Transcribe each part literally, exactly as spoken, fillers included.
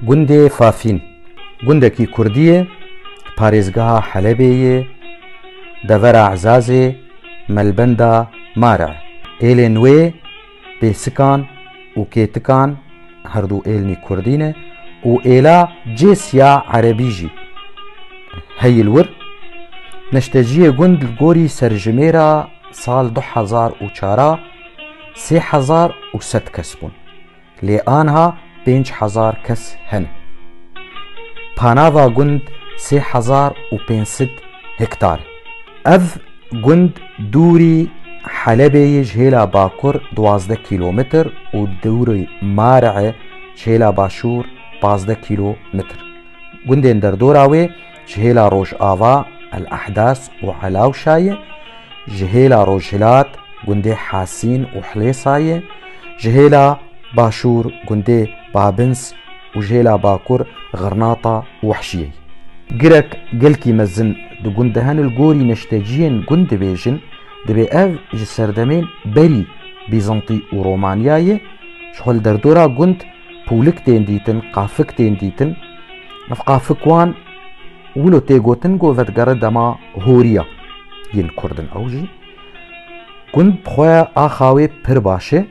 Gundê Fafîn, gundekî kurdî ye, parêzgeha Helebê ye, devera Ezazê, melbenda Mare. Êlên wê bêsikan û kêtikan, her du êlnî kurdî ne, û êla cêsiya erebî jî heyî li wir. Neşteciyê gund li gorî serjimêra sal du hezar û çar a sê hezar û sed kes bûn. Lê anha pênc hezar kes hene. Panava gund sê hezar û pênc sed hektar. Ev gund dûrî Helebê yê ji hêla bakur duwazdeh kîlometr û dûrî Mare ji hêla başûr pazdeh kîlometr. Gundên derdora wê ji hêla rojava El Ehdas û Elawşa ye, ji hêla rojhilat gundê Hasîn û Hilêsa ye, ji hêla başûr gundê Babins û ji hêla bakur Xirnata Wehşiyê. Girek gelkî mezin di gund de hene, li gorî neşteciyên gund dibêjin, dibê ev ji serdemên berî Bîzantî û Romaniya ye, ji xwe li derdora gund pûlik tên dîtin, qafik tên dîtin. Ev qafik wan wilo tê gotin ku vedigere dema horiya yên kurd in ew jî. Gund bi xwe axa wê pir baş e.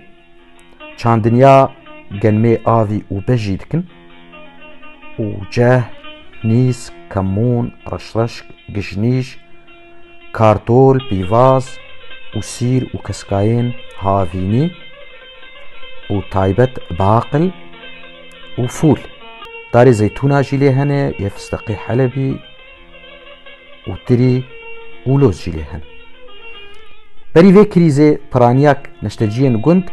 Çandiniya genmê avî û bejî dikin û ceh, nîsk, kemûn, reşreşk, gijnîj, kartol, pîvaz û sîr û keskayên havînî û taybet baqil û fûl. Darê zeytûna jî lê hene, yê fisteqê Helebî û tirî û loz jî lê hene. Berî vê krîzê piraniyak neşteciyên gund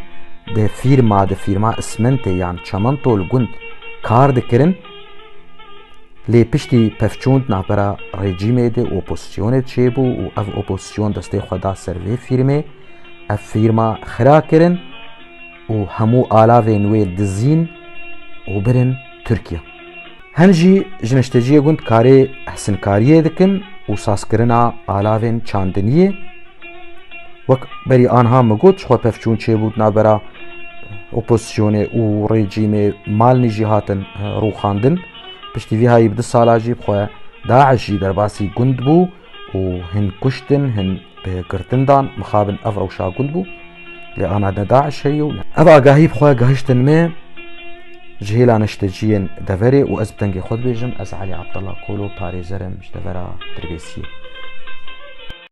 di fîrma, di fîrma Ismentê yan Çemento li gund kar dikirin. Lê piştî pevçûn di navbera rejîmê de opozisyonê çêbû û ev opozisyon destê xwe da ser vê fîrmê. Ev fîrma xira kirin û hemû alavên wê dizîn û birin Tirkiye. Hin jî ji neşteciyê gund karê hesinkariyê dikin û sazkirina alavên çandiniyê. Wek berî anha min got, ji xwe pevçûn çêbû di navbera opozisyonê û rejîmê, malnî jî hatin, eh, rûxandin. Piştî vî hayî bi du sala jî bi xwe DAIŞ jî derbasî gund bû û hin kuştin, hin bi girtin dan, mixabin ev rewşa gund bû. Lê ana ne DAIŞ heye û ne. Ev agahî bi xwe gihiştin me ji hêla neşteciyên deverê û ez bi dengê xwe dibêjim, ez Elî Abdullah Kolo, parêzer im ji devera Dirbêsiyê.